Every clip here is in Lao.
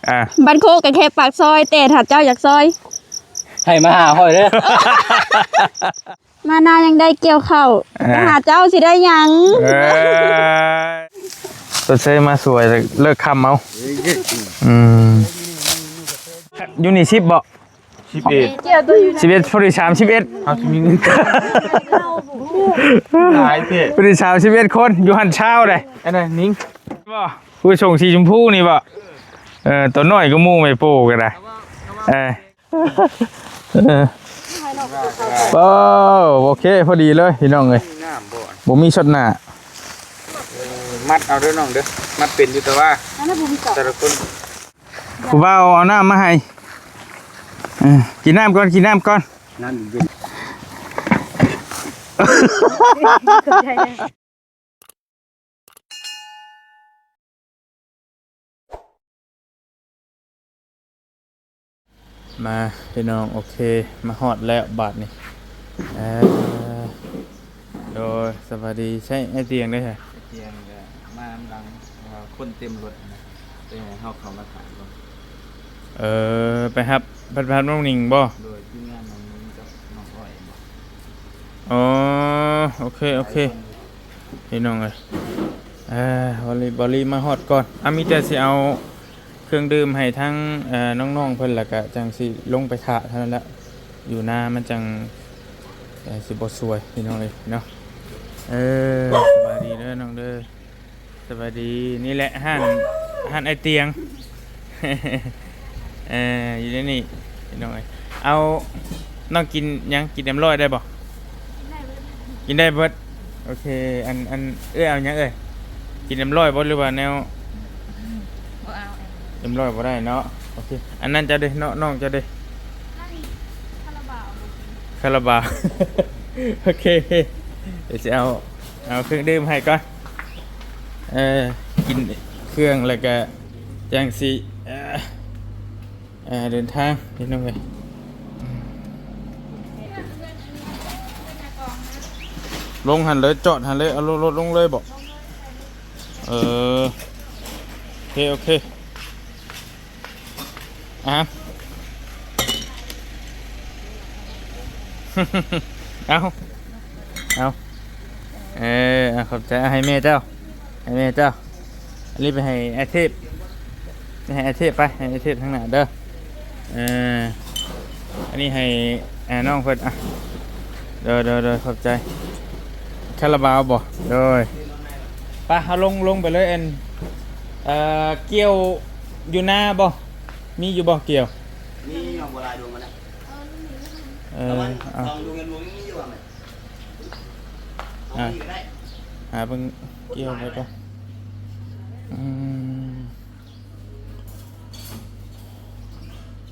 ອ່າ ບ້ານໂຄກກໍແຄ່ປາກຊອຍ ແຕ່ຖ້າເຈົ້າຢາກຊອຍ ໃຫ້ມາຫາຂ້ອຍເດີ້. ມານາຍັງໄດ້ກ່ຽວເຂົ້າ ອ່າ ໄປຫາເຈົ້າຊິໄດ້ຫຍັງ? ເອີ ຕົວເຊຍມາສວຍ ເລີກຄ່ຳເອົາ. ອືມ ຢູ່ນີ້ສິບບໍ່? ສິບເອັດ ສິບເອັດ ພໍດີສາມສິບເອັດ ເຮົາຊິມີເງິນຫຼາຍແທ້ ພໍດີສາມສິບເອັດຄົນ ຢູ່ຫັ້ນຊາວໃດ໋. ອັນນັ້ນນິງບໍ່? ຜູ້ສົ່ງສີຊົມພູນີ້ບໍ່? ເອີ ຕົວນ້ອຍກວ່າໝູ່ ແມ່ໂປ້ກໍໄດ້. ເອີ ເອີ ໂອ້ ໂອເຄ ພໍດີເລີຍພີ່ນ້ອງເອີຍ ບໍ່ມີຊອດໜ້າ. ມັດເອົາເດີ້ນ້ອງເດີ້ ມັດເປັນຢູ່ ແຕ່ວ່າແຕ່ລະຄົນ. ຜູ້ບ່າວເອົານ້ຳມາໃຫ້ ເອີ ກິນນ້ຳກ່ອນ ກິນນ້ຳກ່ອນ ນ້ຳເຢັນ. ມາພີ່ນ້ອງ ໂອເຄ ມາຮອດແລ້ວບາດນີ້. ເອີ ໂດຍ ສະບາຍດີ. ໃຊ້ໄອ້ຕຽງເດ້ ຕຽງກໍມານຳຫຼັງ ເພາະວ່າຄົນເຕັມລົດນະ ໄປໃຫ້ເຮົາເຂົ້າມາຖ່າຍກ່ອນ. ເອີ ໄປຮັບ ໄປຮັບນ້ອງໜິງບໍ່? ໂດຍ ທີມງານນ້ອງໜິງກັບນ້ອງອ້ອຍບໍ່? ອໍ ໂອເຄ ໂອເຄ ຫຼາຍຄົນຢູ່ ພີ່ນ້ອງເອີຍ. ເອີ ບາລີ ບາລີມາຮອດກ່ອນ ອ່ະ ມີແຕ່ຊິເອົາເຄື່ອງດື່ມໃຫ້ທັງ ເອີ ນ້ອງໆເພິ່ນ ແລ້ວກະຈັ່ງຊິລົງໄປຖ້າເທົ່ານັ້ນແຫຼະ ຢູ່ນາມັນຈັ່ງ ເອີ ຊິບໍ່ສວຍ ພີ່ນ້ອງເອີຍເນາະ. ເອີ ສະບາຍດີເດີນ້ອງເດີ ສະບາຍດີ. ນີ້ແຫຼະຮ້ານ ຮ້ານໄອ້ຕຽງ ເອີ ຢູ່ໃນນີ້ພີ່ນ້ອງເອີຍ. ເອົາ ນ້ອງກິນຫຍັງ? ກິນເອັມຮ້ອຍໄດ້ບໍ່? ກິນໄດ້ເບິດ ກິນໄດ້ເບິດ. ໂອເຄ ອັນ ອັນ ເອື້ອຍເອົາຫຍັງເອີຍ? ກິນເອັມຮ້ອຍບໍ່ ຫຼືວ່າແນວ ບໍ່ເອົາ ເອັມຮ້ອຍບໍ່ໄດ້ເນາະ. ໂອເຄ ອັນນັ້ນເຈົ້າເດ້ ນ້ອງ ນ້ອງເຈົ້າເດ້? ຄາລາບາວ ຄາລາບາວ. ໂອເຄ ດຽວຊິເອົາ ເອົາເຄື່ອງດື່ມໃຫ້ກ່ອນ. ເອີ ກິນເຄື່ອງແລ້ວກະຈັ່ງຊິ ເອີ ເດີນທາງພີ່ນ້ອງເອີຍ. ລົງຫັ້ນເລີຍ ຈອດຫັ້ນເລີຍ ເອົາລົດລົງເລີຍບໍ? ເອີ ໂອເຄ ໂອເຄ. ອ່າ ເອົາ ເອົາ ເອີ ຂອບໃຈ. ໃຫ້ແມ່ເຈົ້າ ໃຫ້ແມ່ເຈົ້າ. ອັນນີ້ໄປໃຫ້ອາເທບ ໄປໃຫ້ອາເທບ ໄປໃຫ້ອາເທບທາງໜ້າເດີ. ເອີ ອັນນີ້ໃຫ້ ອ່າ ນ້ອງເພິ່ນ. ອ່ະ ໂດຍ ໂດຍ ໂດຍ ຂອບໃຈ. ຄາລາບາວບໍ? ໂດຍ. ໄປ ເຮົາລົງ ລົງໄປເລີຍ. ອັນ ເອີ ກ່ຽວຢູ່ນາບໍ? ມີຢູ່ບໍ່ກ່ຽວ? ມີຢູ່ ບໍ່ຫຼາຍດວງປານໃດ. ເອີ ເອົາ ສອງດວງ ດວງນີ້ມີຢູ່ວ່າແມ່ນ. ອ່ະ ເອົານີ້ກໍໄດ້ ຫາເບິ່ງກ່ຽວໄປກ່ອນ. ອືມ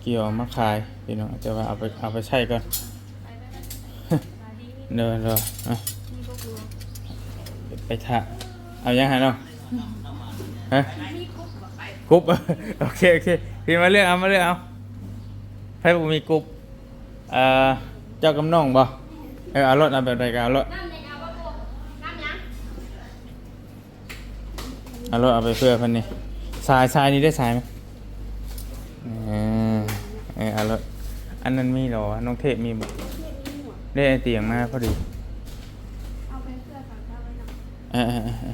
ກ່ຽວເອົາມາຂາຍພີ່ນ້ອງ ແຕ່ວ່າເອົາໄປ ເອົາໄປໃຊ້ກ່ອນ. ເດີ ເດີ ອ່ະ ໄປຖ້າ. ເອົາຫຍັງໃຫ້ນ້ອງ? ຮະ? ກຸບ? ໂອເຄ ໂອເຄ ພີ່ມາເລືອກເອົາ ມາເລືອກເອົາ. ໃຜບໍ່ມີກຸບ? ເອີ ເຈົ້າກັບນ້ອງບໍ່? ເອີ ເອົາໂລດ ເອົາແບບໃດກໍເອົາໂລດ. ເອົາໂລດ ເອົາໄປເພື່ອເພິ່ນນີ້. ສາຍ ສາຍນີ້ໄດ້ສາຍໄໝ? ເອີ ເອີ ເອົາໂລດ. ອັນນັ້ນມີແລ້ວຫວາ? ນ້ອງເທບມີບໍ່? ໄດ້ໄອ້ຕຽງມາພໍດີ. ເອີ ເອີ ເອີ ເອີ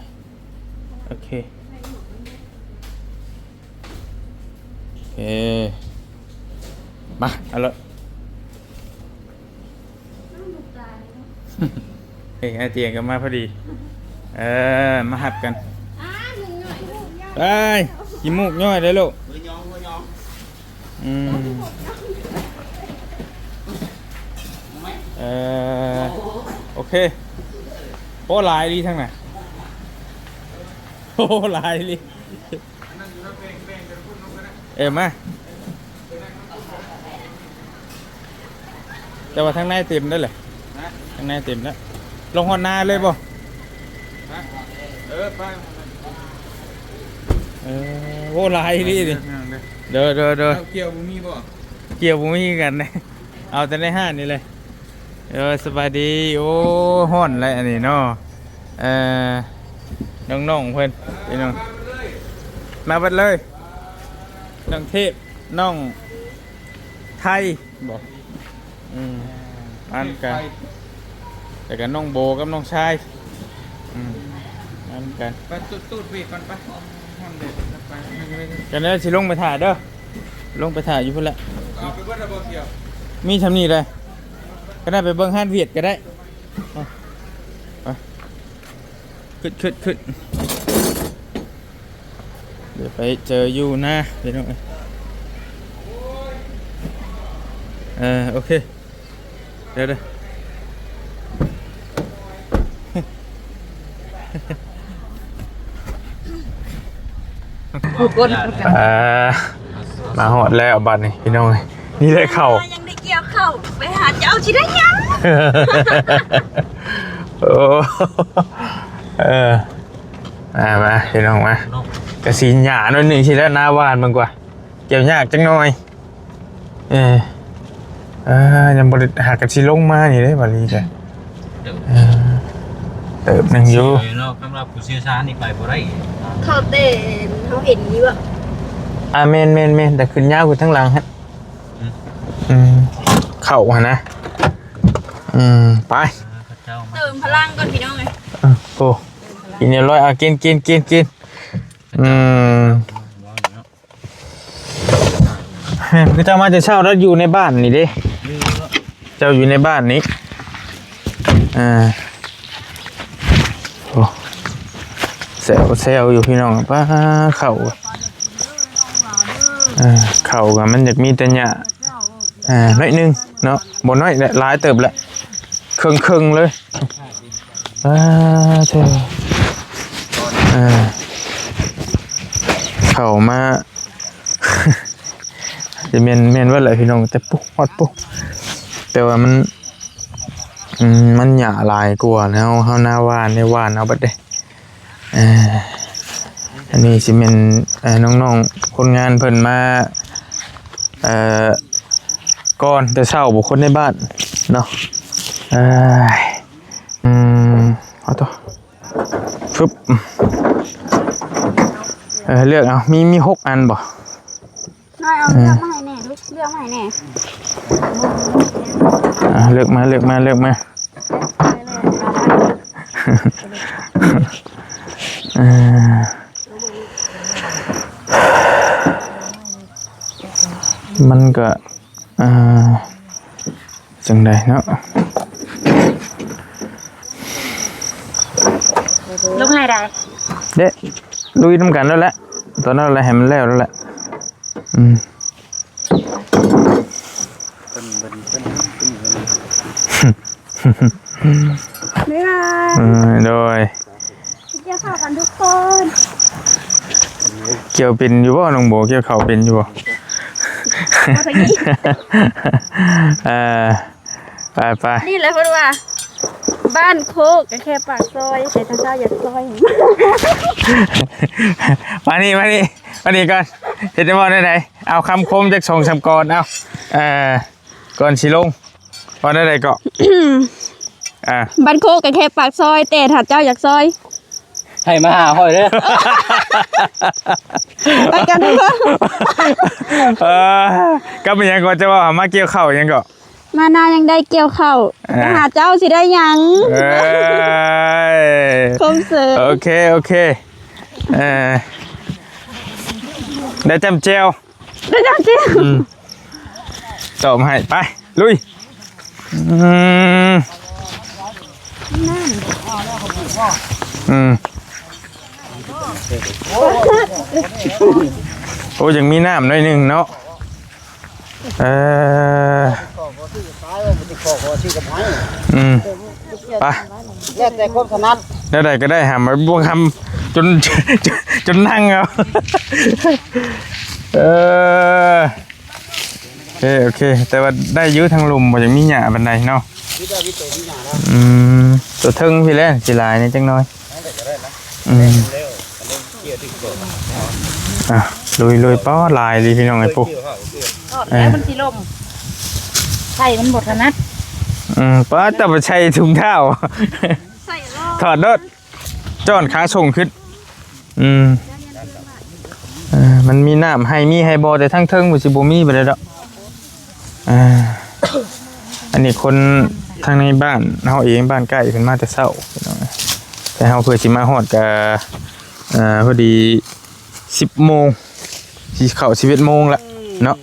ໂອເຄ ໂອເຄ ມາ ເອົາໂລດ. ເອີ ໄອ້ຕຽງກໍມາພໍດີ. ເອີ ມາຮັບກັນ. ອ້າຍ ຂີ້ມູກຍ້ອຍເດ້ລູກ. ອືມ ເອີ ໂອເຄ. ໂອ້ ຫຼາຍອີ່ຫຼີທັງນັ້ນ. ໂອ້ ຫຼາຍອີ່ຫຼີ. ເອີ ມາ. ແຕ່ວ່າທາງໃນເຕັມແລ້ວແຫຼະ. ຮະ? ທາງໃນເຕັມແລ້ວ. ລົງຮອດນາເລີຍບໍ່? ຮະ? ເອີ ໄປ. ເອີ ໂອ້ ຫຼາຍອີ່ຫຼີນີ້. ເດີ ເດີ ເດີ. ເອົາກ່ຽວບໍ່ມີບໍ່? ກ່ຽວບໍ່ມີຄືກັນເດ້. ເອົາແຕ່ໃນຮ້ານນີ້ເລີຍ. ເອີ ສະບາຍດີ. ໂອ້ ຮ້ອນແຫຼະອັນນີ້ເນາະ. ເອີ ນ້ອງໆເພິ່ນ ພີ່ນ້ອງ ມາເບິດເລີຍ. ເ ກາງເທບ ນ້ອງໄທບໍ? ອືມ ອັນກະ ແລ້ວກະນ້ອງໂບກັບນ້ອງຊາຍ ອືມ ອັນກັນ ໄປຕູດໆ ເວກກ່ອນໄປ ຮ້ອນແດດ ໄປ ກັນເດີ ຊິລົງໄປຖ້າເດີ ລົງໄປຖ້າຢູ່ພຸ້ນແຫຼະ ເອົາໄປເບິດແລ້ວບໍ່ ມີຊ່ຳນີ້ເລີຍ ກໍໄດ້ ໄປເບິ່ງຮ້ານຫວຽດກໍໄດ້ ໄປ ຂຶ້ນ ຂຶ້ນ ຂຶ້ນ ດຽວໄປເຈີຢູ່ນາພີ່ນ້ອງເອີຍ ເອີ ໂອເຄ ດຽວ ດຽວ ເອີ ມາຮອດແລ້ວບັດນີ້ພີ່ນ້ອງເອີຍ ນີ້ແຫຼະເຂົ້າ ຍັງໄດ້ກ່ຽວເຂົ້າ ໄປຫາເຈົ້າຊິໄດ້ຫຍັງ ໂອ້ ເອີ ມາ ມາພີ່ນ້ອງມາ ກະຊິຫຍ້າໜ້ອຍໜຶ່ງຊິແລ້ວ ນາຫວ່ານເບິ່ງກວ່າ ກ່ຽວຍາກຈັກໜ່ອຍ ເອີ ເອີ ຍັງບໍ່ໄດ້ ຫາກະຊິລົງມານີ້ເດ້ ບາດນີ້ກະ ເອີ ເຕີບໜຶ່ງຢູ່ ເນາະ ສຳລັບຜູ້ຊ່ຽວຊານນີ້ໄປບໍ່ໄດ້ ເຂົ້າແຕ່ເຮົາເຫັນນີ້ບໍ່ ອ່າ ແມ່ນໆໆ ແຕ່ຂຶ້ນຍາວຂຶ້ນທາງຫຼັງຫັ້ນ ອືມ ອືມ ເຂົ້າຫັ້ນນະ ອືມ ໄປ ເຕີມພະລັງກ່ອນພີ່ນ້ອງເອີຍ ເອີ ໂອ້ ກິນຮຽບຮ້ອຍ ເອົາ ກິນ ກິນ ກິນ ກິນ ອືມ ຄືເຈົ້າມາແຕ່ເຊົ້າແລ້ວ ຢູ່ໃນບ້ານນີ້ເດ້ ເຈົ້າຢູ່ໃນບ້ານນີ້ ອ່າ ໂອ້ ແຊວໆຢູ່ພີ່ນ້ອງ ປ້າ ເຂົ້າ ເອີ ເຂົ້າກໍມັນຢາກມີແຕ່ຫຍ້າ ອ່າ ໜ້ອຍໜຶ່ງເນາະ ບໍ່ໜ້ອຍແຫຼະ ຫຼາຍເຕີບແຫຼະ ເຄິ່ງໆເລີຍ ອ່າ ເທີ ເອີ ເຂົ້າມາ ຈະແມ່ນ ແມ່ນເບິດແຫຼະພີ່ນ້ອງ ແຕ່ປຸຮອດປຸ ແຕ່ວ່າມັນ ອືມ ມັນຫຍ້າຫຼາຍກວ່າ ເຮົາ ເຮົານາຫວ່ານ ໄດ້ຫວ່ານເອົາເບິດເດ້ ເອີ ອັນນີ້ຊິແມ່ນ ເອີ ນ້ອງໆຄົນງານເພິ່ນມາ ເອີ ກ່ອນແຕ່ເຊົ້າ ບໍ່ຄົນໃນບ້ານເນາະ ເອີຍ ອືມ ເອົາຕໍ່ ຟຶບ ເອີ ເລືອກເອົາ ມີ ມີຫົກອັນບໍ່? ນ້ອຍ ເອົາເລືອກມາໃຫ້ແດ່ລູກ ເລືອກມາໃຫ້ແດ່ ອ່າ ເລືອກມາ ເລືອກມາ ເລືອກມາ ເອີ ມັນກະ ອ່າ ຈັ່ງໃດເນາະ ລົງໃຫ້ໄດ້ ເດ້ ລຸຍນຳກັນໂລດແຫຼະ ຕອນນັ້ນແຫຼະ ໃຫ້ມັນແລ້ວໂລດແຫຼະ ອືມ ເບິ່ງ ເບິ່ງ ເບິ່ງ ເບິ່ງ ບາຍບາຍ ເອີ ໂດຍ ກ່ຽວເຂົ້າກັນທຸກຄົນ ກ່ຽວເປັນຢູ່ບໍ່ ນ້ອງໂບ ກ່ຽວເຂົ້າເປັນຢູ່ບໍ່? ເອີ ໄປໆ ນີ້ແຫຼະເພິ່ນວ່າ ບ້ານໂຄກກະແຄ່ປາກຊອຍ ໃຜທາງເຈົ້າຢາກຊອຍ ມານີ້ ມານີ້ ມານີ້ກ່ອນ ເຮັດໄດ້ບໍ່ແນວໃດ? ເອົາຄຳຄົມຈັກສອງສາມກ່ອນ ເອົາ ເອີ ກ່ອນຊິລົງ ວ່າແນວໃດເກາະ? ອ່າ ບ້ານໂຄກກະແຄ່ປາກຊອຍ ແຕ່ຖ້າເຈົ້າຢາກຊອຍ ໃຫ້ມາຫາຂ້ອຍເດີ ໄປກັນເດີ ເອີ ກັບອີຫຍັງເກາະ ຈະເວົ້າຫາ ມາກ່ຽວເຂົ້າອີຫຍັງເກາະ? ມານາຍັງໄດ້ກ່ຽວເຂົ້າ ອ່າ ໄປຫາເຈົ້າຊິໄດ້ຫຍັງ? ເອີຍ ຄົມເສີ ໂອເຄ ໂອເຄ ເອີ ໄດ້ຈ້ຳແຈ່ວ ໄດ້ຈ້ຳແຈ່ວ ອືມ ຕອບໃຫ້ ໄປ ລຸຍ ອືມ ອືມ ໂອ້ ຍັງມີນ້ຳໜ້ອຍໜຶ່ງເນາະ ເອີ ອືມ ໄປ ແລ້ວແຕ່ຄວາມຖະໜັດ ແນວໃດກໍໄດ້ຫາມາບວກຄຳ ຈົນ ຈົນນັ່ງເອົາ ເອີ ໂອເຄ ໂອເຄ ແຕ່ວ່າໄດ້ຢູ່ທາງລຸ່ມ ບໍ່ຢາກມີຫຍ້າປານໃດເນາະ ອືມ ຕົວເທິງພີ້ແຫຼະ ຊິຫຼາຍແດ່ຈັກໜ້ອຍ ອືມ ອ່ະ ລຸຍໆ ປ້າ ຫຼາຍດີພີ່ນ້ອງເອີຍ ປູ ອອກແລ້ວມັນຊິລົ້ມ ໃສ່ມັນບໍ່ຖະໜັດ ອືມ ປ້າ ຕ້ອງໄປໃສ່ຖົງເທົ້າ ໃສ່ລອດ ຖອດໂລດ ຈ້ອນຂາສົ່ງຂຶ້ນ ອືມ ເອີ ມັນມີນ້ຳໄຮ່ມີໄຮ່ບໍ່ ແຕ່ທາງເທິງມັນຊິບໍ່ມີປານໃດດອກ. ອ່າ ອັນນີ້ຄົນທາງໃນບ້ານເຮົາເອງ ບ້ານໃກ້ເພິ່ນມາແຕ່ເຊົ້າພີ່ນ້ອງ, ແຕ່ເຮົາເພື່ອຊິມາຮອດກະ ເອີ ພໍດີສິບໂມງ ຊິເຂົ້າສິບເອັດໂມງລະເນາະ.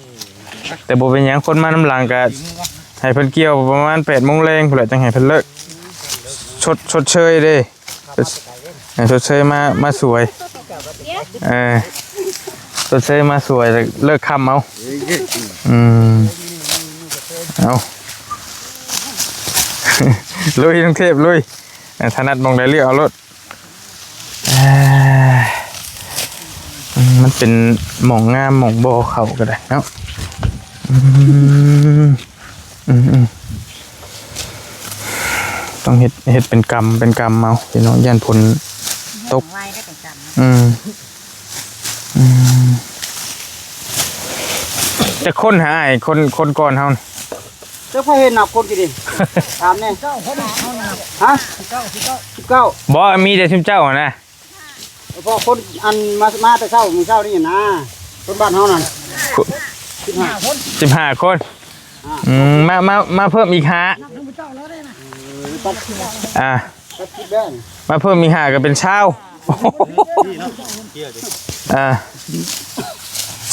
ແຕ່ບໍ່ເປັນຫຍັງ ຄົນມານຳຫຼັງກະໃຫ້ເພິ່ນກ່ຽວປະມານແປດໂມງແລງພຸ້ນແຫຼະ ຈັ່ງໃຫ້ເພິ່ນເລີກ ຊົດ ຊົດເຊີຍເດ້. ໃຫ້ຊົດເຊີຍມາ ມາສວຍ ເອີ ຊົດເຊີຍມາສວຍ ເລີກຄ່ຳເອົາ. ອືມ ເອົາ ລຸຍ ລຸງເທບ ລຸຍ. ອ່າ ຖະໜັດໝ່ອງໃດເລືອກເອົາໂລດ. ເອີ ມັນເປັນໝ່ອງງາມ ໝ່ອງບໍ່ເຂົ້າກໍໄດ້ເນາະ. ອືມ ອືມໆ ຕ້ອງເຮັດ ເຮັດເປັນກຳເປັນກຳເອົາພີ່ນ້ອງ ຢ້ານຝົນຕົກ. ອືມ ອືມ ຈັກຄົນຫາອ້າຍ ຄົນ ຄົນກ່ອນເຮົາ? ເຈົ້າໃຜເຫັນນັບຄົນກີ້ນີ້ ຖາມແດ່. ຮະ ສິບເກົ້າ ບໍ່ ມີແຕ່ຊຸມເຈົ້າຫັ້ນນະ. ເພາະຄົນອັນມາ ມາແຕ່ເຊົ້າ ມື້ເຊົ້ານີ້ນະ ຄົນບ້ານເຮົານັ້ນ ສິບຫ້າຄົນ ສິບຫ້າຄົນ. ອ່າ ອືມ ມາ ມາ ມາເພີ່ມອີກຫ້າ ເອີ ຕັດ ອ່າ ຕັດສິບແລ້ວ ມາເພີ່ມອີກຫ້າກໍເປັນຊາວ. ອ່າ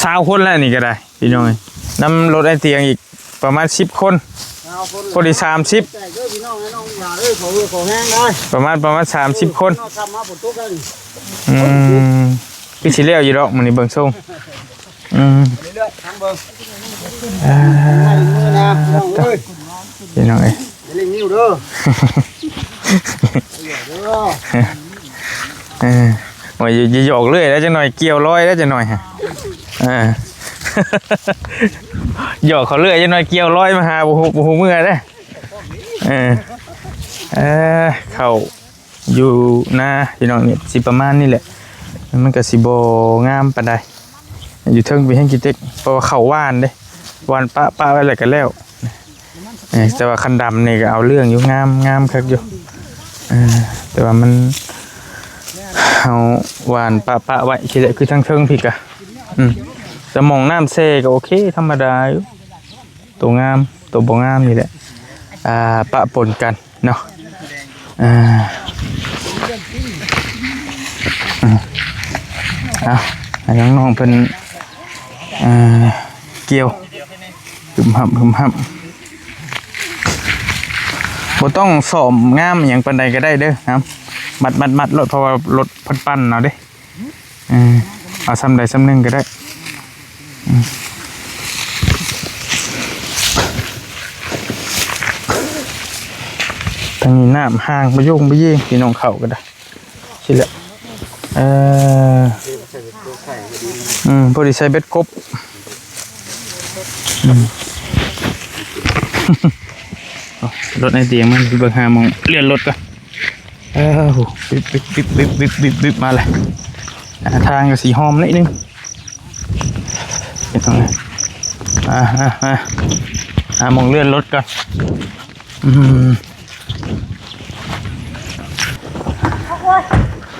ຊາວຄົນແລ້ວນີ້ກໍໄດ້. ພີ່ນ້ອງເອີຍ ນຳລົດໄອ້ຕຽງອີກປະມານສິບຄົນ ຊາວຄົນ ພໍດີສາມສິບ ແຈກເດີພີ່ນ້ອງ ໃຫ້ນ້ອງຫຼ້າເດີ ຂໍເຫື່ອຂໍແຮງເດີ ປະມານ ປະມານສາມສິບຄົນ. ອືມ ຄືຊິແລ້ວຢູ່ດອກມື້ນີ້ເບິ່ງຊົງ. ອືມ ເລື້ອຍໆ ທາງເບິ່ງ ອ່າ ມື້ນະ ພີ່ນ້ອງເອີຍ ຢ່າຫຼິ້ນນິ້ວເດີ ເອີ ໂອ້ຍ ຢ່າ ຢ່າຫຍອກເລື້ອຍແລ້ວ ຈັກໜ່ອຍກ່ຽວລອຍແລ້ວ ຈັກໜ່ອຍ ເອີ ຫຍອກເຂົາເລື້ອຍ ຈັກໜ່ອຍກ່ຽວລອຍມາຫາ ບໍ່ຮູ້ ບໍ່ຮູ້ເມື່ອເດ້. ເອີ ເອີ ເຂົ້າຢູ່ນາພີ່ນ້ອງ ນີ້ຊິປະມານນີ້ແຫຼະ ມັນກໍຊິບໍ່ງາມປານໃດ. ຢູ່ເທິງເປັນແຮງກິເຕັກ ເພາະວ່າເຂົ້າຫວ່ານເດ້ ຫວ່ານປະ ປະໄວ້ແລ້ວກໍແລ້ວ. ເອີ ແຕ່ວ່າຄັນດຳນີ້ກໍເອົາເລື່ອງຢູ່ ງາມ ງາມຄັກຢູ່. ເອີ ແຕ່ວ່າມັນ ເຮົາຫວ່ານປະ ປະໄວ້ຊີ້ແຫຼະ ຄືທາງເທິງພີ້ກະ ອືມ ແຕ່ໝ່ອງນ້ຳແຊ່ກໍໂອເຄ ທຳມະດາຢູ່ ໂຕງາມ ໂຕບໍ່ງາມນີ້ແຫຼະ ອ່າ ປະປົນກັນເນາະ. ອ່າ ອືມ ເອົາ ໃຫ້ນ້ອງໆເພິ່ນ ອ່າ ກ່ຽວ ຫຶມຫຳ ຫຶມຫຳ. ບໍ່ຕ້ອງສ້ອມງາມຫຍັງປານໃດກໍໄດ້ເດີ ນຳ ມັດໆໆໂລດ ເພາະວ່າລົດເພິ່ນປັ່ນເອົາເດ້. ເອີ ເອົາສ່ຳໃດສ່ຳໜຶ່ງກໍໄດ້. ອືມ ທາງນີ້ນ້ຳຫ່າງປະໂຍງປະເຍງ ພີ່ນ້ອງເຂົ້າກໍໄດ້ ຊີ້ແຫຼະ. ເອີ ອືມ ພໍດີໃສ່ເບັດກົບ. ອືມ ລົດໃນຕຽງມັນ ເບິ່ງຫາໝ່ອງເລື່ອນລົດກ່ອນ. ເອີ ໂຫ ບິບ ບິບ ມາແລ້ວ. ອ່າ ທາງກໍຊິຫອມໜ້ອຍໜຶ່ງ. ເຮັດຈັ່ງໃດ? ອ່າ ອ່າ ອ່າ ຫາໝ່ອງເລື່ອນລົດກ່ອນ. ອືມ ໂອ້ຍ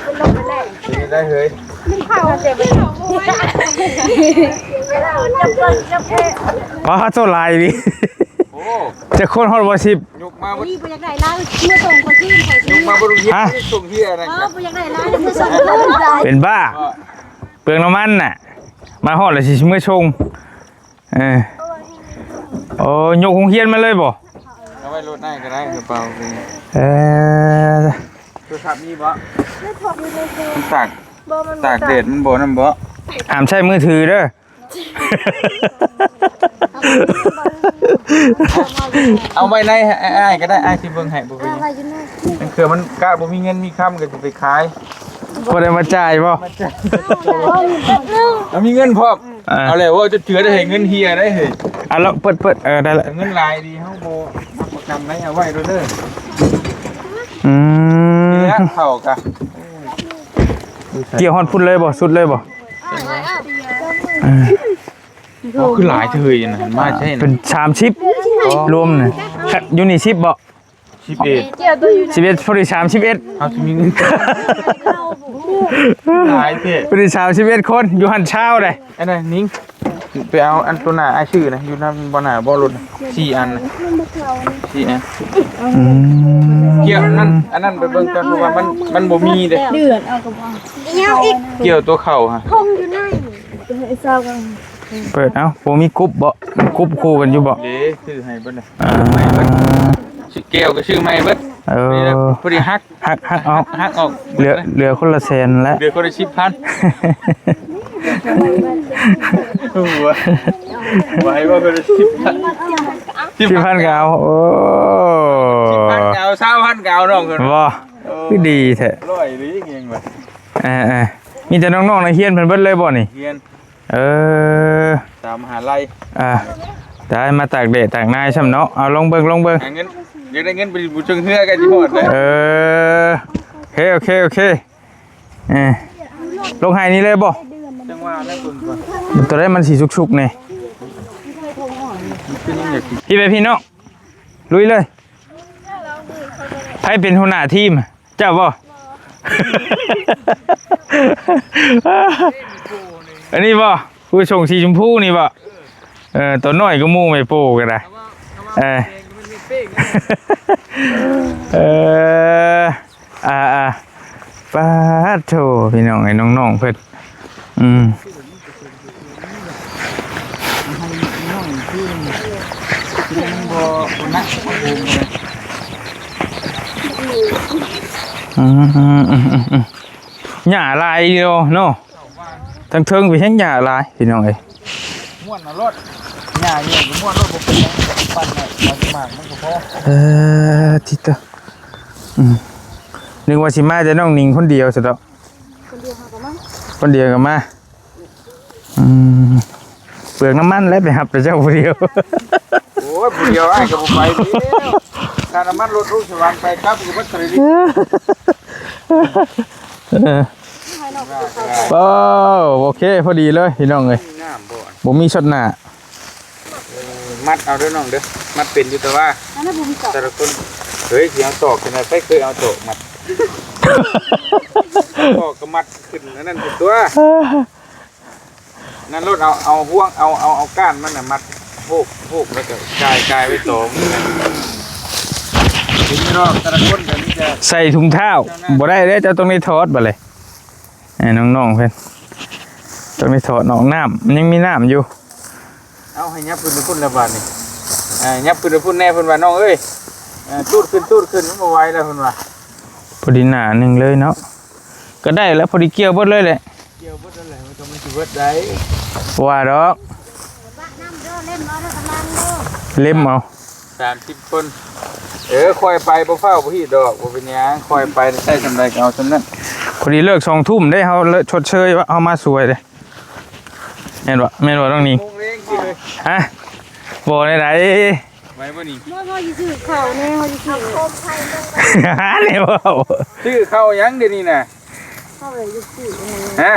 ເປັນລົມແລ້ວ ເປັນໄດ້ເຮີ້ຍ. ປາໂຕ ຫຼາຍອີ່ຫຼີ. ໂອ້ ຈັກຄົນຮອດບໍ່ ສິບ? ຍົກມາບໍ່ ນີ້ບໍ່ຢາກໄດ້ຫຼາຍ ເມື່ອສົ່ງໄປທີ່ໄປທີ່ ຍົກມາບໍ່ລົງເຮຍ ຮະ? ສົ່ງເຮຍນັ້ນ ເອີ ບໍ່ຢາກໄດ້ຫຼາຍ ເມື່ອສົ່ງໄປທີ່ ເປັນບ້າ ເປືອງນ້ຳມັນນະ ມາຮອດແລ້ວຊິເມືອສົ່ງ. ເອີ ໂອ້ ຍົກໂຮງຮຽນມາເລີຍບໍ່? ເອົາໄວ້ລົດໃນກໍໄດ້ ກະເປົາ. ເອີ ໂທລະສັບມີບໍ່? ຕາກ ຕາກແດດມັນບໍ່ນັ້ນບໍ່? ຫ້າມໃຊ້ມືຖືເດີ. ເອົາໄວ້ໃນ ໃຫ້ອ້າຍກໍໄດ້ ອ້າຍຊິເບິ່ງໃຫ້ ບໍ່ເປັນຫຍັງ. ເອົາໄວ້ຢູ່ໃນ ເທື່ອມັນກະບໍ່ມີເງິນມີຄຳກໍຊິໄປຂາຍ. ບໍ່ໄດ້ມາຈ່າຍບໍ່? ມາຈ່າຍ. ເອົາ ມີເງິນພ້ອມ. ອ່າ ເອົາແລ້ວ ເວົ້າຈະເຈື່ອໄດ້ ເງິນເຮຍໄດ້ເຮີ້ຍ. ອ່າ ລອງເປີດ ເປີດ ເອີ ໄດ້ລະ. ເງິນຫຼາຍດີ ເຮົາບໍ່ຮັບປະກັນໄດ້ ເອົາໄວ້ໂລດເດີ. ອືມ ນີ້ລະ ເຂົ້າກະ ກ່ຽວຮອດພຸ້ນເລີຍບໍ່? ສຸດເລີຍບໍ່? ເອີ ໂອ້ ຄືຫຼາຍເທີຍອັນນັ້ນ ມາໃຊ້ ເປັນສາມສິບ ລວມນະ. ຢູ່ນີ້ສິບບໍ່? ສິບເອັດ ສິບເອັດ ພໍດີສາມສິບເອັດ ເຮົາຊິມີເງິນຫຼາຍແທ້ ພໍດີສາມສິບເອັດຄົນ ຢູ່ຫັ້ນຊາວໃດ. ອັນນັ້ນນິງ ໄປເອົາອັນໂຕໜ້າອ້າຍຊື້ນະ ຢູ່ນຳບໍ່ໜ້າບໍ່ລົດນະ ສີ່ອັນນະ ສີ່ອັນ ອືມ ກ່ຽວນັ້ນ ອັນນັ້ນໄປເບິ່ງກ່ອນ ເພາະວ່າມັນ ມັນບໍ່ມີເດ້ ເດືອນເອົາກັບ ກ່ຽວໂຕເຂົ້າຫະ ເປີດເອົາ ບໍ່ມີກຸບບໍ? ກຸບຄູ່ກັນຢູ່ບໍ? ເດ້ ຊື້ໃຫ້ເບິດນະ ອ່າ ຊື້ແກ້ວກໍຊື້ໃໝ່ເບິດ ເອີ ພໍດີຫັກ ຫັກ ຫັກອອກ ຫັກອອກ ເຫຼືອ ເຫຼືອຄົນລະແສນແຫຼະ ເຫຼືອຄົນລະສິບພັນ ຫົວ ໄວ້ວ່າຄົນລະສິບພັນ ສິບພັນກໍເອົາ ໂອ້ ສິບພັນກໍເອົາ ຊາວພັນກໍເອົາ ນ້ອງເພິ່ນ ບໍ່ ເອີ ຄືດີແທ້ ຮ້ອຍຫຼືຫຍັງວະ ເອີໆ ມີແຕ່ນ້ອງໆນັກຮຽນເພິ່ນເບິດເລີຍບໍ່ນີ້? ຮຽນ ເອີ ສາວມະຫາໄລ ອ່າ ຕາຍ ມາຕາກແດດຕາກນາຍຊ້ຳເນາະ ເອົາ ລອງເບິ່ງ ລອງເບິ່ງ ຫາເງິນ ຢາກໄດ້ເງິນໄປບຸນເທິງເຮືອ ໃກ້ຊິຮອດແລ້ວ ເອີ ໂອເຄ ໂອເຄ ໂອເຄ ເອີ ລົງໄຮ່ນີ້ເລີຍບໍ່? ຈັ່ງວ່າແລ້ວເບິ່ງກ່ອນ ໂຕໃດມັນຊິສຸກໆນີ້ ພີ່ໄປພີ່ເນາະ ລຸຍເລີຍ ໃຜເປັນຫົວໜ້າທີມ? ເຈົ້າບໍ່? ອັນນີ້ບໍ່? ຜູ້ສົ່ງສີຊົມພູນີ້ບໍ່? ເອີ ໂຕນ້ອຍກວ່າໝູ່ ແມ່ໂປ້ກໍໄດ້ ເອີ ເອີ ອ່າໆ ປາດໂທ້ ພີ່ນ້ອງເອີຍ ນ້ອງໆເພິ່ນ ອືມ ອືມ ອືມ ອືມ ອືມ ຫຍ້າຫຼາຍຢູ່ເນາະ ທັງເທິງໄປແຮງຫຍ້າຫຼາຍ ພີ່ນ້ອງເອີຍ ມ່ວນເອົາໂລດ ຫຍ້າຢູ່ກໍມ່ວນໂລດ ບໍ່ເປັນຫຍັງ ປັ່ນເອົາ ເອົາແຕ່ໝາກມັນກໍພໍ ເອີ ຕິດເຕີ ອືມ ນຶກວ່າຊິມາແຕ່ນ້ອງໜິງຄົນດຽວຊະດອກ ຄົນດຽວເຮົາກໍມາ ຄົນດຽວກໍມາ ອືມ ເປືອງນ້ຳມັນແຫຼະ ໄປຮັບແຕ່ເຈົ້າຜູ້ດຽວ ໂອ້ຍ ຜູ້ດຽວອ້າຍກໍບໍ່ໄປດຽວ ຄ່ານ້ຳມັນລົດລົງສະຫວັນໄປກັບຢູ່ເບິດເທົ່າໃດນີ້ ເອີ ໂອ້ ໂອເຄ ພໍດີເລີຍພີ່ນ້ອງເອີຍ ງາມບໍ່ ບໍ່ມີຊັອດໜ້າ ມັດເອົາເດີນ້ອງເດີ ມັດເປັນຢູ່ ແຕ່ວ່າ ອັນນັ້ນບໍ່ມີເກາະ ແຕ່ລະຄົນ ເຮີ້ຍ ຊິເອົາຕອກຈັ່ງໃດ ໃຜເຄີຍເອົາຕອກມັດ ເອົາຕອກກໍມັດຂຶ້ນອັນນັ້ນຕົວະ ນັ້ນໂລດ ເອົາ ເອົາຫ່ວງ ເອົາ ເອົາ ເອົາກ້ານມັນນະມັດ ໂຮກ ໂຮກ ແລ້ວກໍກ່າຍ ກ່າຍໄວ້ຕອງ ເປັນຢູ່ດອກ ແຕ່ລະຄົນກໍມີແຕ່ ໃສ່ຖົງເທົ້າ ບໍ່ໄດ້ເດ້ ເຈົ້າຕ້ອງໄດ້ຖອດບາດນີ້ ໃຫ້ນ້ອງໆເພິ່ນ ຕ້ອງໄດ້ຖອດນອກນ້ຳ ມັນຍັງມີນ້ຳຢູ່ ເອົາ ໃຫ້ຫຍັບຂຶ້ນໄປພຸ້ນແລ້ວບາດນີ້ ເອີ ຫຍັບຂຶ້ນໄປພຸ້ນແດ່ ເພິ່ນວ່າ ນ້ອງເອີຍ ເອີ ຕູດຂຶ້ນ ຕູດຂຶ້ນ ມັນບໍ່ໄຫວແລ້ວ ເພິ່ນວ່າ ພໍດີໜ້າໜຶ່ງເລີຍເນາະ ກໍໄດ້ແລ້ວ ພໍດີກ່ຽວເບິດເລີຍແຫຼະ ກ່ຽວເບິດນັ້ນແຫຼະ ມັນກໍມັນຊິເບິດໄດ້ ບໍ່ວ່າດອກ ເລັມເອົາ ສາມສິບຄົນ ເອີ ຄ່ອຍໄປ ບໍ່ຟ້າວບໍ່ຮີບດອກ ບໍ່ເປັນຫຍັງ ຄ່ອຍໄປ ໃຊ້ສ່ຳໃດກໍເອົາສ່ຳນັ້ນ ພໍດີເລີກສອງທຸ່ມເດ້ ເຮົາເລີກຊົດເຊີຍວ່າເຮົາມາສວຍເດ້ ແມ່ນບໍ່ ແມ່ນບໍ່ນ້ອງນິງ? ໂມງແລງຊິເລີຍ ຮະ ບໍ່ໄດ້ໃດ ໄວບໍ່ນີ້? ເຮົາຊິຊື້ເຂົ້າແດ່ ເຮົາຊິຊື້ ຫາແນວເວົ້າ ຊື້ເຂົ້າຫຍັງດຽວນີ້ນະ? ເຂົ້າໄປຢູ່ທີ່ ຮະ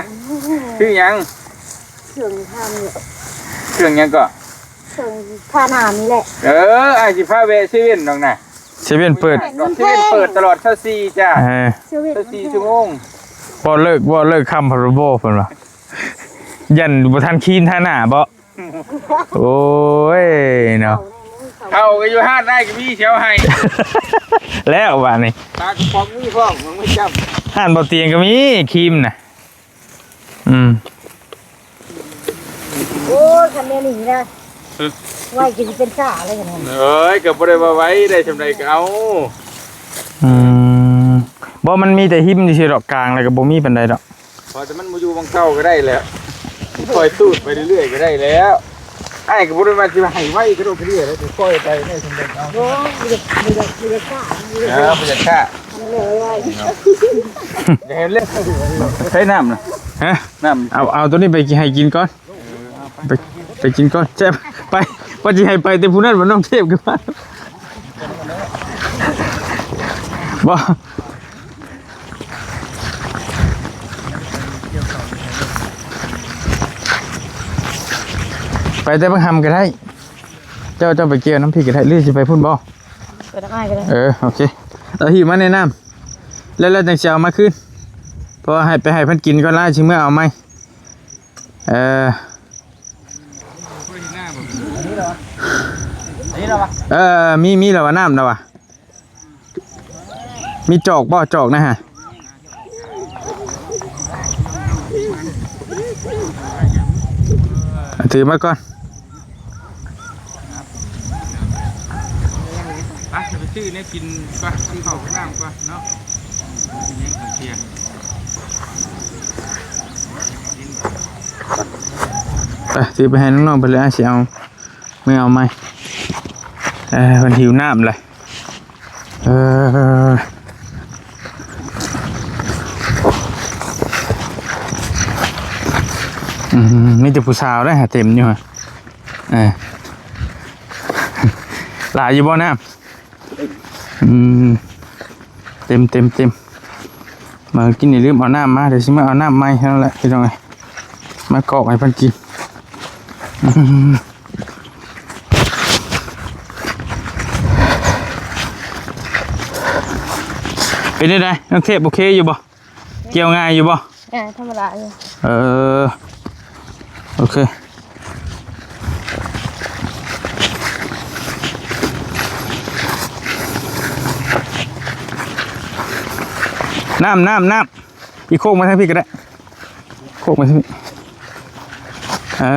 ຊື້ຫຍັງ? ເຄື່ອງທານນີ້ ເຄື່ອງຫຍັງເກາະ? ເຄື່ອງທານອາຫານນີ້ແຫຼະ ເອີ ອ້າຍຊິພາແວະເຊເວັ່ນດອກນະ ເຊເວັ່ນເປີດ ເຊເວັ່ນເປີດຕະຫຼອດຊາວສີ່ຈ້າ ເອີ ຊາວສີ່ຊົ່ວໂມງ ເວົ້າເລີກ ເວົ້າເລີກຄຳພະໂລໂບ ເພິ່ນວ່າ ຢ້ານບໍ່ທັນຄຣີມທາໜ້າບໍ? ໂອ້ຍເນາະ ເຂົ້າກໍຢູ່ຮ້ານອ້າຍກໍມີ ຊິເອົາໃຫ້ ແລ້ວບາດນີ້ ປາກະປ໋ອງມີພ້ອມ ມັນບໍ່ຈຳ ຮ້ານບໍ່ຕຽງກໍມີຄຣີມນະ ອືມ ໂອ້ຍ ຄັນແນວນີ້ນະ ຫຶ ໄວກໍຊິເປັນຊາເລີຍ ເອີຍ ກໍບໍ່ໄດ້ວ່າໄວ ໄດ້ສ່ຳໃດກໍເອົາ ອືມ ບໍ່ ມັນມີແຕ່ຫິມຊື່ໆດອກ ກາງແລ້ວກໍບໍ່ມີປານໃດດອກ ພໍແຕ່ມັນບໍ່ຢູ່ໝ່ອງເກົ່າກໍໄດ້ແລ້ວ ຄ່ອຍຕູດໄປເລື້ອຍໆກໍໄດ້ແລ້ວ ອ້າຍກໍບໍ່ໄດ້ວ່າຊິໃຫ້ໄວກະໂດດກະເດຍແລ້ວ ຄ່ອຍໄປໄດ້ສ່ຳໃດເອົາ ໂອ້ຍ ມີແຕ່ ມີແຕ່ ມີແຕ່ຊາ ມີແຕ່ ເອີ ບໍ່ຢາກຊາ ເອີ ຢາກໃຫ້ເລັກ ໃຊ້ນ້ຳນະ ຮະ ນ້ຳ ເອົາ ເອົາໂຕນີ້ໄປໃຫ້ກິນກ່ອນ ໄປ ໄປກິນກ່ອນ ແຊບ ໄປ ວ່າຊິໃຫ້ໄປແຕ່ຜູ້ນັ້ນ ວ່ານ້ອງເທບຂຶ້ນມາ ບໍ່ ໄປແຕ່ບັກຫຳກໍໄດ້ ເຈົ້າ ເຈົ້າໄປກ່ຽວນຳພີ້ກໍໄດ້ ຫຼືຊິໄປພຸ້ນບໍ່? ກໍໄດ້ ກໍໄດ້ ເອີ ໂອເຄ ເອົາຫີບມາແນະນຳ ແລ້ວ ແລ້ວຈັ່ງຊິເອົາມາຄືນ ເພາະວ່າໃຫ້ໄປໃຫ້ເພິ່ນກິນກ່ອນ ແລ້ວຊິເມືອເອົາໃໝ່ ເອີ ເອີ ມີ ມີແລ້ວວ່າ ນ້ຳແລ້ວວ່າ ມີຈອກບໍ່? ຈອກນະຮະ ຖືມາກ່ອນ ໄປ ໄປຊື້ແນວກິນກ່ອນ ກິນເຂົ້າກິນນ້ຳກ່ອນເນາະ ກິນຫຍັງກ່ອນເທີ່ຍງ ໄປ ຖືໄປໃຫ້ນ້ອງໆເພິ່ນເລີຍ ອ້າຍຊິເອົາ ເມືອເອົາໃໝ່ ເອີ ເພິ່ນຫິວນ້ຳແຫຼະ ເອີ ອືມ ມີແຕ່ຜູ້ສາວເດ້ຫາເຕັມຢູ່ຫະ ເອີ ຫຼາຍຢູ່ບໍ່ນ້ຳ? ອືມ ເຕັມ ເຕັມ ເຕັມ ມາກິນ ຢ່າລືມເອົານ້ຳມາ ດຽວຊິມາເອົານ້ຳໃໝ່ຫັ້ນແຫຼະ ພີ່ນ້ອງເອີຍ ມາກອກໃຫ້ເພິ່ນກິນ ອືມ ເປັນຈັ່ງໃດ ນ້ອງເທບ ໂອເຄຢູ່ບໍ່? ກ່ຽວງ່າຍຢູ່ບໍ່? ງ່າຍ ທຳມະດາຢູ່ ເອີ ໂອເຄ ນ້ຳ ນ້ຳ ນ້ຳ ອີກໂຄກມາທາງພີ້ກໍໄດ້ ໂຄກມາທາງພີ້ ເອີ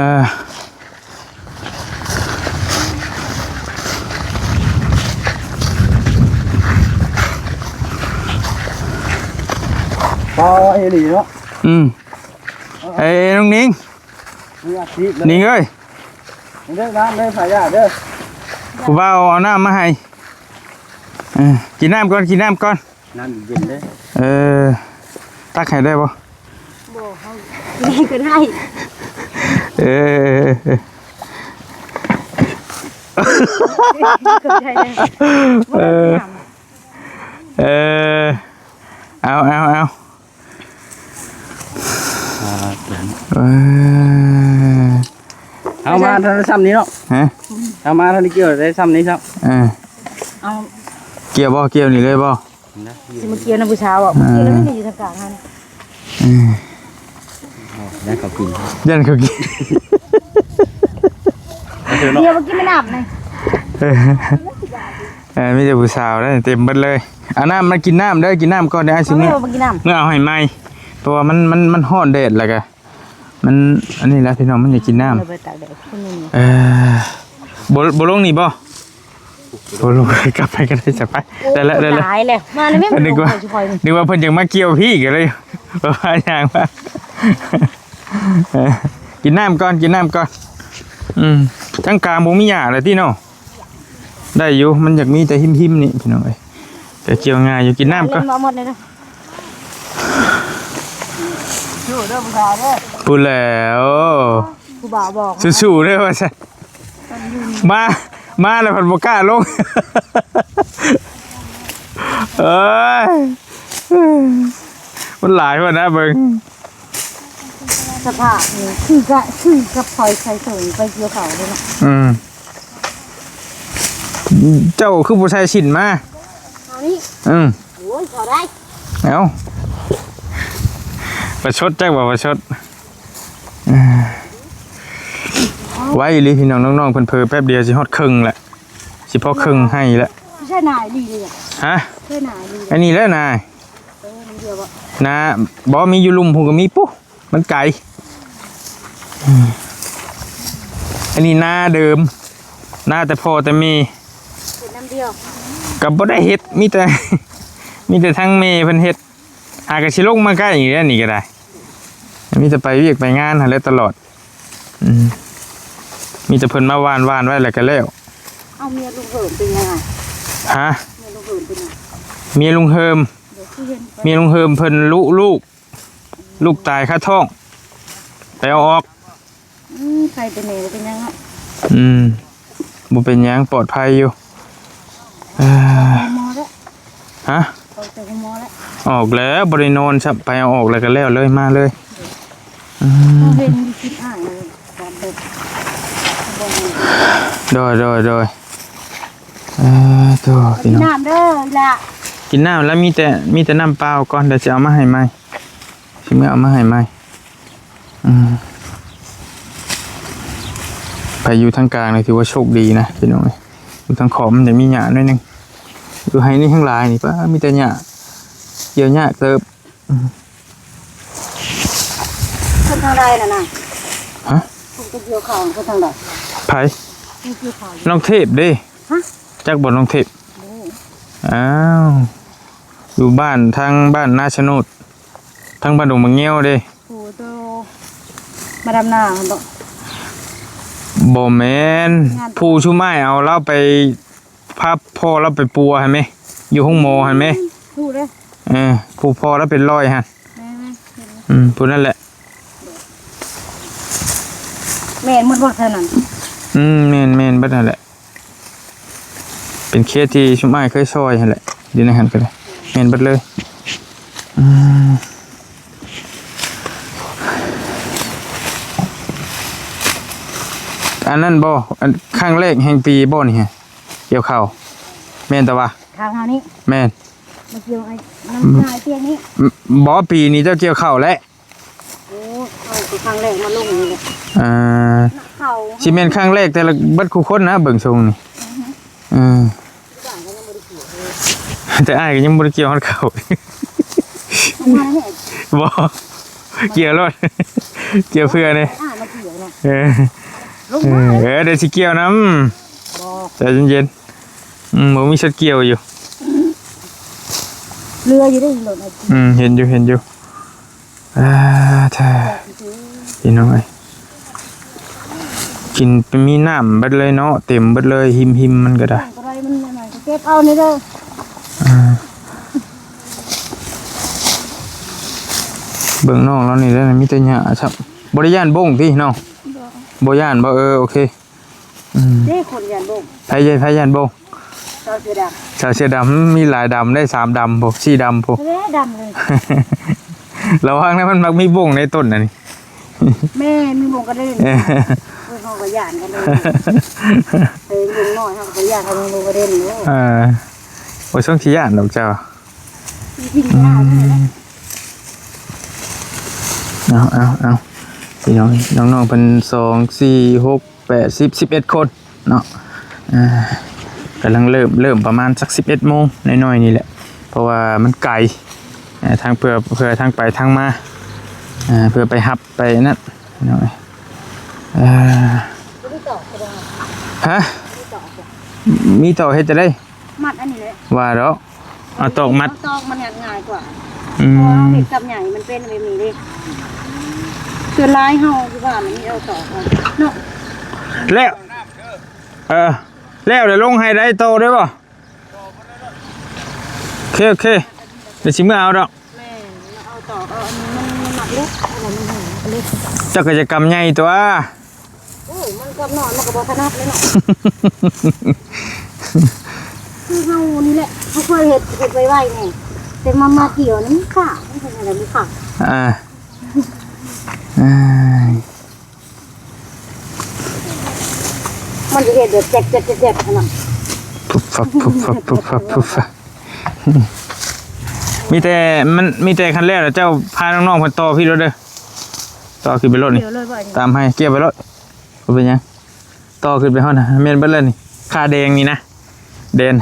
ພໍອີ່ຫຼີເນາະ ອືມ ເອີ ເອີ ນ້ອງນິງ ມືອາຊີບເລີຍ ນິງເອີຍ ເດີນ້ຳເດີ ພາຍາເດີ ຜູ້ບ່າວເອົານ້ຳມາໃຫ້ ເອີ ກິນນ້ຳກ່ອນ ກິນນ້ຳກ່ອນ ນ້ຳເຢັນເດ້ ເອີ ຕັກໃຫ້ໄດ້ບໍ່? ບໍ່ ເຮົາກິນເອງກໍໄດ້ ເອີ ຂອບໃຈເດີ ເອີ ເອີ ເອົາ ເອົາ ເອົາ ອ່າ ເອີ ເອົາມາເທົ່າຊ້ຳນີ້ເນາະ ຮະ ເອົາມາເທົ່ານີ້ກ່ຽວໄດ້ຊ້ຳນີ້ຊ້ຳ ເອີ ເອົາ ກ່ຽວບໍ່? ກ່ຽວນີ້ເລີຍບໍ່? ຊິມາກ່ຽວນຳຜູ້ສາວບໍ່? ອ່າ ກ່ຽວແລ້ວນີ້ຢູ່ທາງກາງຫັ້ນ ເອີ ຢ້ານເຂົາກິນ ຢ້ານເຂົາກິນ ເອີ ເອີ ມີແຕ່ຜູ້ສາວເດ້ ເຕັມເບິດເລີຍ ເອົານ້ຳມາກິນນ້ຳເດີ ກິນນ້ຳກ່ອນ ດຽວອ້າຍຊິເມືອ ເອົາມາກິນນ້ຳ ເມືອເອົາໃຫ້ໃໝ່ ເພາະວ່າມັນ ມັນ ມັນຮ້ອນແດດ ແລ້ວກະ ມັນ ອັນນີ້ແຫຼະພີ່ນ້ອງ ມັນຢາກກິນນ້ຳ ເອີ ບໍ່ ບໍ່ລົງນີ້ບໍ່? ບໍ່ລົງ ກັບໄປກໍໄດ້ ສະບາຍ ໂອ້ ໄດ້ແລ້ວ ໄດ້ແລ້ວ ຫຼາຍແລ້ວ ມາແລ້ວແມ່ນ ນຶກວ່າ ບໍ່ຄ່ອຍ ນຶກວ່າເພິ່ນຢາກມາກ່ຽວພີ້ກໍເລີຍ ວ່າຫຍັງວະ ເອີ ກິນນ້ຳກ່ອນ ກິນນ້ຳກ່ອນ ອືມ ທາງກາງບໍ່ມີຫຍ້າແລ້ວຕິເນາະ ໄດ້ຢູ່ ມັນຢາກມີແຕ່ຮິມໆນີ້ພີ່ນ້ອງເອີຍ ແຕ່ກ່ຽວງ່າຍຢູ່ ກິນນ້ຳກ່ອນ ເອົາໝົດເລີຍເດີ ສູ້ເດີຜູ້ສາວເດີ ພຸ້ນແຫຼ້ວ ຜູ້ບ່າວບອກ ສູ້ໆເດີວ່າຊັ້ນ ມາ ມາແລ້ວພັດບໍ່ກ້າລົງ ເອີຍ ມັນຫຼາຍໂພດນະເບິ່ງ ສະພາບນີ້ຄືກະ ຄືກັບຂ້ອຍໃສ່ສົ້ງໄປກ່ຽວເຂົ້າເລີຍເນາະ ອືມ ເຈົ້າຄືບໍ່ໃສ່ສິ້ນມາ ເອົານີ້ ອືມ ໂອ້ຍ ເຂົ້າໄດ້ ເອົາ ປະຊົດຈັກວ່າປະຊົດ ເອີ ໄວອີ່ຫຼີພີ່ນ້ອງ ນ້ອງໆເພິ່ນເຜີແປັບດຽວຊິຮອດເຄິ່ງແຫຼະ ຊິພໍເຄິ່ງໄຮ່ແລ້ວ ໃຊ່ນາອີ່ຫຼີເລີຍ ຮະ ໃຊ່ນາອີ່ຫຼີເລີຍ ອັນນີ້ແຫຼະນາ ເອີ ມັນດຽວບໍ່ ນາ ບໍ່ ມີຢູ່ລຸ່ມພຸ້ນກໍມີປຸ ມັນໄກ ອັນນີ້ນາເດີມ ນາແຕ່ພໍ່ແຕ່ແມ່ ເຮັດນຳດຽວ ກໍບໍ່ໄດ້ເຮັດ ມີແຕ່ ມີແຕ່ທາງແມ່ເພິ່ນເຮັດ ຫາກໍຊິລົງມາໃກ້ນີ້ແຫຼະ ນີ້ກໍໄດ້ ມີແຕ່ໄປວຽກໄປງານຫັ້ນແຫຼະຕະຫຼອດ ອືມ ມີແຕ່ເພິ່ນມາຫວ່ານ ຫວ່ານໄວ້ແລ້ວກໍແລ້ວ ເອົາ ເມຍລຸງເຮີມເປັນຫຍັງ? ຮະ? ເມຍລຸງເຮີມເປັນຫຍັງ? ເມຍລຸງເຮີມ ເມຍລຸງເຮີມເພິ່ນລຸລູກ ລູກຕາຍຄາທ້ອງ ໄປເອົາອອກ ອືມ ໃຜເປັນແມ່ບໍ່ເປັນຫຍັງເນາະ ອືມ ບໍ່ເປັນຫຍັງ ປອດໄພຢູ່ ເອີ ໄປໂຮງໝໍແລ້ວ ຮະ? ອອກແຕ່ໂຮງໝໍແລ້ວ ອອກແລ້ວ ບໍ່ໄດ້ນອນຊ້ຳ ໄປເອົາອອກແລ້ວກໍແລ້ວເລີຍ ມາເລີຍ ອືມ ເຮົາເຫັນຢູ່ຄລິບອ້າຍ ແບບ ໂດຍ ໂດຍ ໂດຍ. ເອີ ໂທ້ ກິນ ພີ່ນ້ອງ ນ້ຳເດີອີ່ຫຼ້າ ກິນນ້ຳແລ້ວ ມີແຕ່ ມີແຕ່ນ້ຳເປົ່າກ່ອນ ດຽວຊິເອົາມາໃຫ້ໃໝ່ ຊິເມືອເອົາມາໃຫ້ໃໝ່. ອືມ ໃຜຢູ່ທາງກາງນີ້ຖືວ່າໂຊກດີນະພີ່ນ້ອງເອີຍ ຢູ່ທາງຂອບມັນຈະມີຫຍ້າໜ້ອຍໜຶ່ງ ຢູ່ໄຮ່ນີ້ແຮງຫຼາຍນີ້ ປາ ມີແຕ່ຫຍ້າ ກ່ຽວຍາກເຕີບ. ອືມ ຄົນທາງໃດນະນາຍ? ຮະ? ຄົນໄປກ່ຽວເຂົ້າຄົນທາງໃດ? ໃຜ? ຄົນກ່ຽວເຂົ້າຢູ່ ນ້ອງເທບເດ້. ຮະ? ຈັກບໍ່ນ້ອງເທບ? ບໍ່ຮູ້. ອ້າວ ຢູ່ບ້ານ ທາງບ້ານນາສະໂນດ ທາງບ້ານດົງບັກງຽວເດ້. ຜູ້ໂຕມາດຳນາຫັ້ນບໍ? ບໍ່ແມ່ນ ງານ ຜູ້ຊຸມອ້າຍເອົາລາວໄປ ພາພໍ່ລາວໄປປົວຫັ້ນແມ ຢູ່ໂຮງໝໍຫັ້ນແມ. ອືມ ຮູ້ເດ້. ເອີ ຜູ້ພໍ່ລາວເປັນລອຍຫັ້ນ. ແມ່ນໆ ເຫັນ. ອືມ ຜູ້ນັ້ນແຫຼະ. ແມ່ນໝົດບໍ່ເທົ່ານັ້ນ? ອືມ ແມ່ນໆ ເບິດຫັ້ນແຫຼະ. ເປັນເຂດທີ່ຊຸມອ້າຍເຄີຍຊ່ອຍຫັ້ນແຫຼະ ຢູ່ໃນຫັ້ນກໍໄດ້ ແມ່ນເບິດເລີຍ. ອືມ ອັນນັ້ນບໍ່ ອັນຄັ້ງແລກແຫ່ງປີບໍ່ນີ້ຮະ ກ່ຽວເຂົ້າ ແມ່ນແຕ່ວ່າ ທາງເຮົານີ້ ແມ່ນ ມາກ່ຽວໄອ້ນ້ຳ ອືມ ນາຍຕຽງນີ້. ບໍ່ ປີນີ້ເຈົ້າກ່ຽວເຂົ້າແລ້ວ. ໂອ້ ເອົາຄືຄັ້ງແລກມາລົງນີ້ແຫຼະ. ອ່າ ເຂົ້າ ຊິແມ່ນຄັ້ງແລກແຕ່ລະ ເບິດຄູ່ຄົນນະ ເບິ່ງຊົງນີ້. ອືຮຶ ເອີ ແຕ່ອ້າຍກໍຍັງບໍ່ໄດ້ກ່ຽວຮອດເຂົ້າ. ບໍ່ ກ່ຽວໂລດ ກ່ຽວເພື່ອເດ້. ອ້າຍມາກ່ຽວເນາະ. ເອີ ລົງມາ ເອີ ດຽວຊິກ່ຽວນຳ. ບໍ່ ໃຈເຢັນໆ. ອືມ ບໍ່ມີສັດກ່ຽວຢູ່ ເຫຼືອຢູ່ເດ້ລົດ. ອືມ ເຫັນຢູ່ ເຫັນຢູ່. ອ່າ ແທ້ ພີ່ນ້ອງເອີຍ ກິນໄປມີນ້ຳເບິດເລີຍເນາະ ເຕັມເບິດເລີຍ ຫິມໆ ມັນກໍໄດ້. ບໍ່ໄດ້ ມັນອັນນັ້ນກໍເກັບເອົານີ້ເດີ. ອ່າ ເບິ່ງນ້ອງລາວນີ້ແຫຼະ ມີແຕ່ຫຍ້າຊ້ຳ. ບໍ່ໄດ້ຢ້ານບົ້ງຕິນ້ອງ? ບໍ່ ບໍ່ຢ້ານບໍ່? ເອີ ໂອເຄ. ອືມ ເດ້ ຄົນຢ້ານບົ້ງ. ໃຜ ໃຜຢ້ານບົ້ງ? ສາວເສືອດຳ. ສາວເສືອດຳ ມີຫຼາຍດຳເດ້ ສາມດຳພຸ້ນ ສີ່ດຳພຸ້ນ. ເດ້ ດຳເລີຍ. ລະວັງນະ ມັນມັກມີບົ້ງໃນຕົ້ນອັນນີ້. ແມ່ນ ມີບົ້ງກະເດັນ. ເອີ ເຮົາກໍຢ້ານກັນເລີຍ. ເອີ ລຸງນ້ອຍເຮົາກໍຢ້ານ ເຮົາມີບົ້ງກະເດັນເດ້. ເອີ ໂອ້ຍ ສົງຊິຢ້ານດອກເຈົ້າ. ອືມ ເອົາ ເອົາ ເອົາ ພີ່ນ້ອງ ນ້ອງໆ ເພິ່ນ ສອງ ສີ່ ຫົກ ແປດ ສິບ ສິບເອັດຄົນເນາະ. ອ່າ ກຳລັງເລີ່ມ ເລີ່ມປະມານສັກສິບເອັດໂມງໜ້ອຍໆ ນີ້ແຫຼະ ເພາະວ່າມັນໄກ ອ່າ ທາງເພື່ອ ເພື່ອທາງໄປທາງມາ ອ່າ ເພື່ອໄປຮັບໄປນັ້ນເນາະ. ອ່າ ບໍ່ໄດ້ຕອກກໍໄດ້. ຮະ? ບໍ່ໄດ້ຕອກບໍ່? ມີຕອກເຮັດຈັ່ງໃດ? ມັດອັນນີ້ແຫຼະ. ວ່າດອກ ເອົາຕອກມັດ ເອົາຕອກມັດງ່າຍກວ່າ. ອືມ ເພາະວ່າເຮົາເຮັດກັບຫຍ້າມັນເປັນແບບນີ້ເດ້. ສ່ວນຫຼາຍເຮົາຢູ່ບ້ານນີ້ເອົາຕອກເນາະ. ແລ້ວ ເອີ ແລ້ວລະລົງໃຫ້ໄດ້ໂຕໄດ້ບໍ່? ໂອເຄ ໂອເຄ ດຽວຊິເມືອເອົາດອກ. ແມ່ນ ເອົາຕອກ ເອົາອັນນີ້ມັນ ມັນໜັກເດ້ ອັນນັ້ນມັນແຮງເດ້. ເຈົ້າກໍຈະກຳໃຫຍ່ຕົວະ. ໂອ້ຍ ມັນກຳນ້ອຍມັນກໍບໍ່ຖະໜັດເລີຍເນາະ. ຄືເຮົານີ້ແຫຼະ ເຮົາເຄີຍເຮັດ ເຮັດໄວໆ ນີ້ ແຕ່ມາ ມາກ່ຽວນີ້ມັນຂາດ ມັນເປັນຈັ່ງໃດບໍ່ຂາດ. ອ່າ ອ່າ ມັນຈະເຮັດແບບແຈກໆໆໆ ຫັ້ນນະ ຟຸບຟັບ ຟຸບຟັບ ຟຸບຟັບ ຟຸບຟັບ. ມີແຕ່ ມັນມີແຕ່ຄັນແລ້ວ ແລ້ວເຈົ້າພານ້ອງໆ ເພິ່ນຕໍ່ພີ້ໂລດເດີ ຕໍ່ຂຶ້ນໄປໂລດນີ້ ກ່ຽວເລີຍບໍ່ນີ້? ຕາມໃຫ້ ກ່ຽວໄປໂລດ ບໍ່ເປັນຫຍັງ ຕໍ່ຂຶ້ນໄປຮອດນະ ແມ່ນເບິດເລີຍນີ້ ຂາແດງນີ້ນະ ແດນ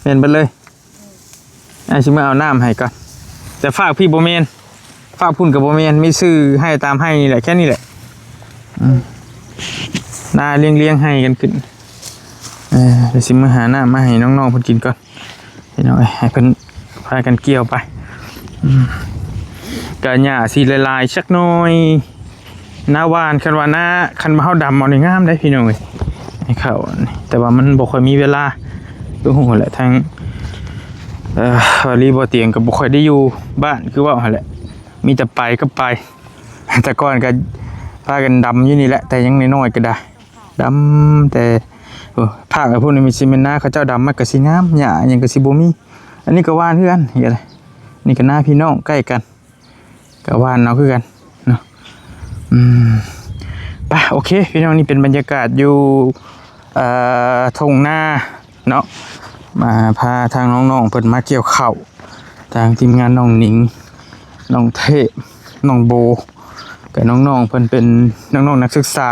ແມ່ນເບິດເລີຍ. ອ້າຍຊິມາເອົານ້ຳໃຫ້ກ່ອນ ແຕ່ຟາກພີ້ບໍ່ແມ່ນ ຟາກພຸ້ນກໍບໍ່ແມ່ນ ມີຊື່ໃຫ້ຕາມໃຫ້ນີ້ແຫຼະ ແຄ່ນີ້ແຫຼະ. ອືມ ນາລຽງໆ ໃຫ້ກັນຂຶ້ນ. ເອີ ດຽວຊິມາຫານ້ຳມາໃຫ້ນ້ອງໆ ເພິ່ນກິນກ່ອນ ພີ່ນ້ອງເອີຍ ໃຫ້ເພິ່ນພາກັນກ່ຽວໄປ. ອືມ ກະຫຍ້າຊິຫຼາຍໆ ຈັກໜ້ອຍ ນາຫວ່ານ ຄັນວ່ານາ ຄັນວ່າເຮົາດຳເອົານີ້ງາມເດ້ພີ່ນ້ອງເອີຍ ໃຫ້ເຂົ້າ ແຕ່ວ່າມັນບໍ່ຄ່ອຍມີເວລາ ຄືຮູ້ແຫຼະ ທັງ ເອີ ວາລີ ບໍ່ຕຽງ ກໍບໍ່ຄ່ອຍໄດ້ຢູ່ບ້ານ ຄືເວົ້າຫັ້ນແຫຼະ ມີແຕ່ໄປກັບໄປ. ແຕ່ກ່ອນກໍພາກັນດຳຢູ່ນີ້ແຫຼະ ແຕ່ຍັງນ້ອຍໆ ກໍໄດ້ ດຳແຕ່ ໂອ້ ພາກໄປພຸ້ນ ນີ້ຊິແມ່ນນາເຂົາເຈົ້າດຳ ມັນກໍຊິງາມ ຫຍ້າຫຍັງກໍຊິບໍ່ມີ. ອັນນີ້ກໍຫວ່ານຄືກັນ ນີ້ກໍໄດ້ ນີ້ກໍນາພີ່ນ້ອງໃກ້ກັນ ກໍຫວ່ານເອົາຄືກັນເນາະ. ອືມ ໄປ ໂອເຄ ພີ່ນ້ອງ ນີ້ເປັນບັນຍາກາດຢູ່ ເອີ ທົ່ງນາ ເນາະ ມາພາທາງນ້ອງໆເພິ່ນມາກ່ຽວເຂົ້າ ທາງທີມງານນ້ອງໜິງ ນ້ອງເທບ ນ້ອງໂບ ກັບນ້ອງໆເພິ່ນເປັນນ້ອງໆນັກສຶກສາ.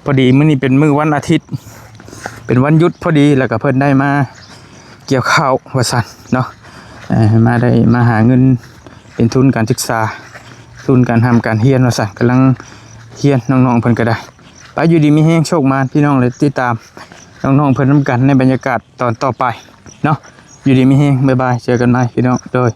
ພໍດີມື້ນີ້ເປັນມື້ວັນອາທິດ ເປັນວັນຢຸດພໍດີ ແລ້ວກໍເພິ່ນໄດ້ມາກ່ຽວເຂົ້າວ່າຊັ້ນເນາະ ເອີ ມາໄດ້ມາຫາເງິນເປັນທຶນການສຶກສາ ທຶນການຮ່ຳການຮຽນວ່າຊັ້ນ ກຳລັງຮຽນ ນ້ອງໆເພິ່ນກໍໄດ້. ໄປ ຢູ່ດີມີແຮງ ໂຊກໝານ ພີ່ນ້ອງ ແລະ ຕິດຕາມນ້ອງໆເພິ່ນນຳກັນໃນບັນຍາກາດຕອນຕໍ່ໄປເນາະ. ຢູ່ດີມີແຮງ ບາຍບາຍ ເຈີກັນໃໝ່ ພີ່ນ້ອງ ໂດຍ.